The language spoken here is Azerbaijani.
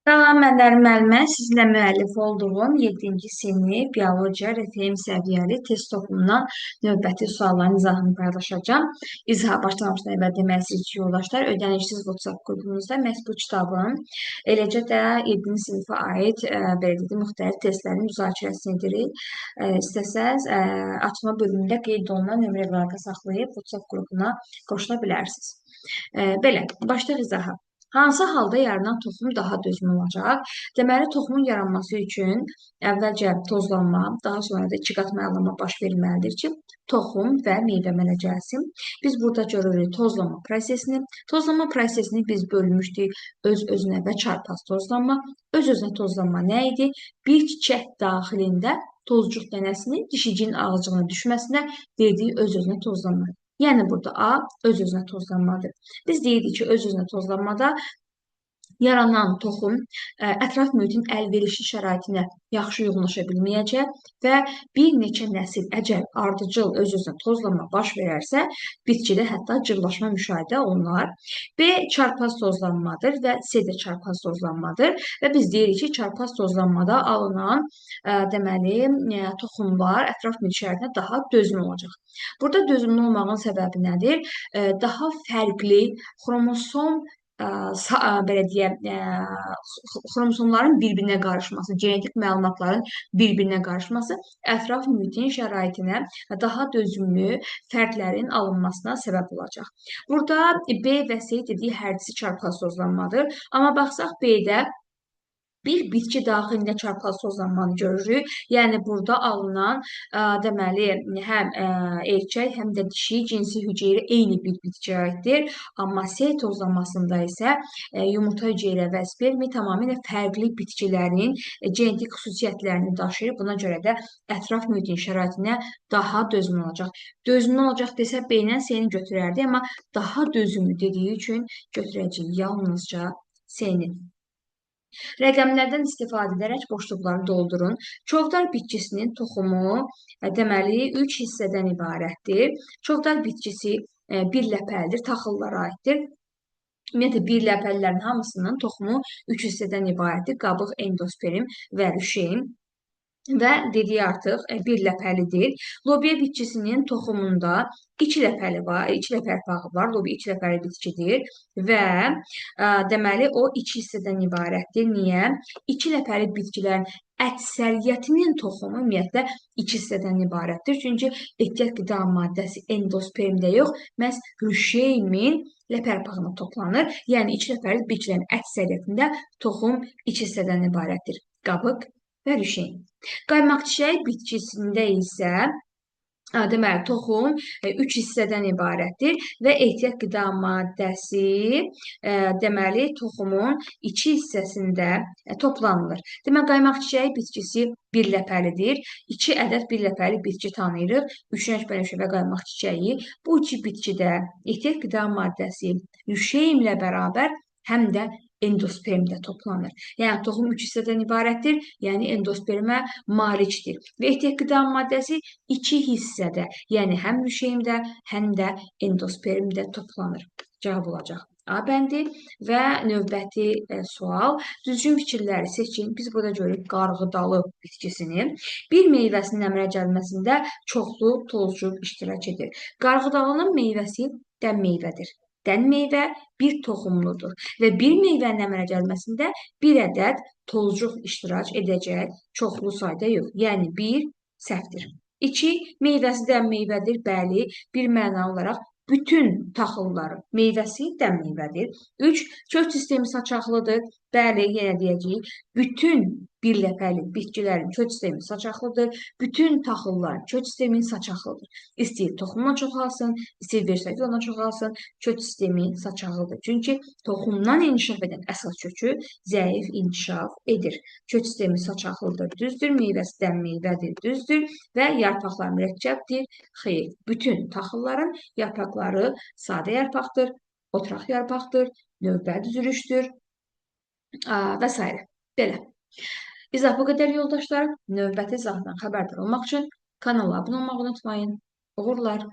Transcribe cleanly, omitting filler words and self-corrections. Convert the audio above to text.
Salam, mən Nərin müəllimə, sizinlə müəllif olduğum 7-ci sinif biologiya RFM səviyyəli test topumundan növbəti sualların izahını paylaşacağam. İzaha başlamamışdan əvvəl demək istəyirəm ki, yoldaşlar, ödənişsiz WhatsApp qrupumuzda məhz bu kitabın, eləcə də 7-ci sinifə aid belə deyim, müxtəlif testlərin müzakirəsini edirik. İstəsəz, açma bölümündə qeyd olunan nömrə ilə əlaqə saxlayıb WhatsApp qrupuna qoşula bilərsiniz. Belə, başlayaq izaha. Hansı halda yaranan toxum daha dözümlü olacaq? Deməli, toxumun yaranması üçün əvvəlcə tozlanma, daha sonra da iki qat mayalanma baş verməlidir ki, toxum və meyvə əmələ gəlsin. Biz burada görürük tozlanma prosesini. Tozlanma prosesini biz bölmüşdük öz-özünə və çarpaz tozlanma. Öz-özünə tozlanma nə idi? Bir çiçək daxilində tozcuq dənəsinin dişicinin ağzına düşməsinə dediyi öz-özünə tozlanma. Yəni burada A öz-özünə tozlanmadır. Biz deyirdik ki, öz-özünə tozlanmada yaranan toxum ətraf mühitin əlverişli şəraitinə yaxşı uyğunlaşa bilməyəcək və bir neçə nəsil əgər ardıcıl öz-özünə tozlanma baş verərsə, bitkidə hətta cırlaşma müşahidə olunar. B çarpaz tozlanmadır və C də çarpaz tozlanmadır və biz deyirik ki, çarpaz tozlanmada alınan deməli, toxumlar ətraf mühit şəraitinə daha dözümlü olacaq. Burada dözümlü olmağın səbəbi nədir? Daha fərqli xromosom belə deyək, xromosomların bir-birinə qarışması, genetik məlumatların bir-birinə qarışması ətraf mühitin şəraitinə daha dözümlü fərdlərin alınmasına səbəb olacaq. Burada B və C dediyi hər ikisi çarpaz tozlanmadır. Amma baxsaq B-də bir bitki daxilində çarpaz tozlanmanı görürük. Yəni burada alınan deməli həm erkək, həm də dişi cinsi hüceyrə eyni bir bitkiyə aiddir. Amma C tozlanmasında isə yumurta hüceyrə və spermi tamamilə fərqli bitkilərin genetik xüsusiyyətlərini daşıyır. Buna görə də ətraf mühitin şəraitinə daha dözümlü olacaq. Dözümlü olacaq desə B ilə C-ni götürərdi, amma daha dözümlü dediyi üçün götürəcəyik yalnızca C-ni. Rəqəmlərdən istifadə edərək boşluqları doldurun. Çovdar bitkisinin toxumu deməli 3 hissədən ibarətdir. Çovdar bitkisi bir ləpəlidir, taxıllara aiddir. Ümumiyyətlə, bir ləpəlilərin hamısının toxumu 3 hissədən ibarətdir. Qabıq, endosperm və rüşeym. Və dediyi artıq bir ləpəlidir. Lobiya bitkisinin toxumunda iki ləpəli var, iki ləpə yarpağı var. Lobiya iki ləpəli bitkidir və deməli o iki hissədən ibarətdir. Niyə? İki ləpəli bitkilərin əksəriyyətinin toxumu ümumiyyətlə iki hissədən ibarətdir. Çünki ehtiyat qida maddəsi endospermdə yox, məhz rüşeymin ləpə yarpağına toplanır. Yəni iki ləpəli bitkilərin əksəriyyətində toxum iki hissədən ibarətdir. Qabıq və rüşeym. Qaymaq çiçəyi bitkisində isə deməli, toxum 3 hissədən ibarətdir və ehtiyat qida maddəsi deməli, toxumun 2 hissəsində toplanılır. Deməli, qaymaq çiçəyi bitkisi bir ləpəlidir. 2 ədəd bir ləpəli bitki tanıyırıq. Üçrəng bənövşə və qaymaq çiçəyi. Bu iki bitkidə ehtiyat qida maddəsi rüşeymlə bərabər həm də endospermdə toplanır. Yəni, toxum 3 hissədən ibarətdir, yəni endospermə malikdir. Və ehtiyat qida maddəsi 2 hissədə, yəni həm rüşeymdə, həm də endospermdə toplanır. Cavab olacaq A bəndi və növbəti sual. Düzgün fikirləri seçin. Biz burada görürük qarğıdalı bitkisini. Bir meyvəsinin əmələ gəlməsində çoxlu tozcuq iştirak edir. Qarğıdalının meyvəsi dən meyvədir. Dən meyvə bir toxumludur və bir meyvənin əmələ gəlməsində bir ədəd tozcuq iştirak edəcək, çoxlu sayda yox. Yəni bir səhvdir. 2, meyvəsi dən meyvədir. Bəli, bir məna olaraq bütün taxılların meyvəsi dən meyvədir. 3, kök sistemi saçaqlıdır. Bəli, yenə deyəcəyik, bütün bir ləpəli bitkilərin kök sistemi saçaqlıdır. Bütün taxılların kök sistemi saçaqlıdır. İstəyir toxumdan çoxalsın, istəyir versək yolla çoxalsın, kök sistemi saçaqlıdır. Çünki toxumdan inkişaf edən əsas kökü zəif inkişaf edir. Kök sistemi saçaqlıdır, düzdür, meyvəsi dən meyvədir, düzdür və yarpaqlar mürəkkəbdir. Xeyr, bütün taxılların yarpaqları sadə yarpaqdır, oturaq yarpaqdır, növbə düzülüşdür və s. Belə. İzah bu qədər yoldaşlar. Növbəti izahdan xəbərdar olmaq üçün kanala abunə olmağı unutmayın. Uğurlar!